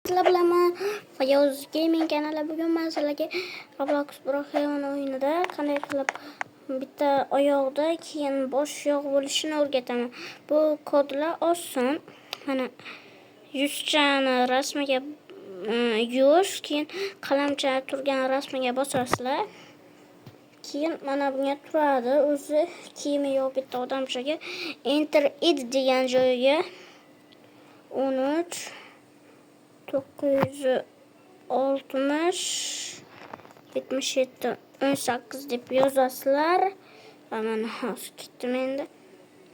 Sizlar bilan Fayoz Gaming kanali. Bugun men sizlarga Roblox Brookhaven o'yinida qanday qilib bitta oyoqda, keyin bosh yo'q bo'lishini o'rgataman. Bu kodlar oson. Mana, yuzchani rasmiga, yuz, keyin qalamcha turgan rasmiga bosasizlar. Keyin mana bunga turadi o'zi kiyimi yo'q bitta odamchaga. Enter id degan joyiga 13 960 77 18 deb yozasizlar. Va mana hozir ketdim endi.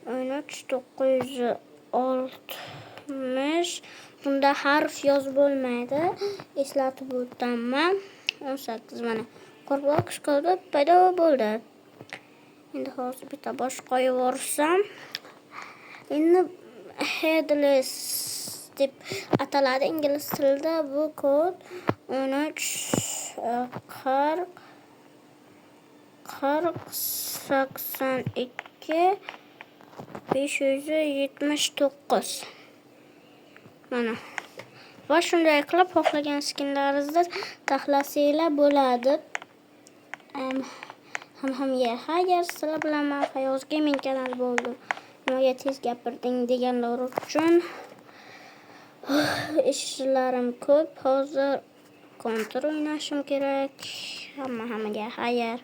13 960, bunda harf yozib bo'lmaydi, eslatib o'taman. 18. Mana, Roblox kodi paydo bo'ldi. Endi hozir bitta bosh qo'yib yuborsam, endi headless deb ataladi ingliz tilida bu kod. 13 40 40 82 579. Mana, va shunday qilib xohlagan skinlaringizni taxlasanglar bo'ladi. Hammaga xayr, sizlar bilan man Fayoz Gaming kanali bo'ldim. Nimaga tez gapirding deganlar uchun, ishlarim ko'p hozir, Counter o'ynashim kerak. Hammaga xayr.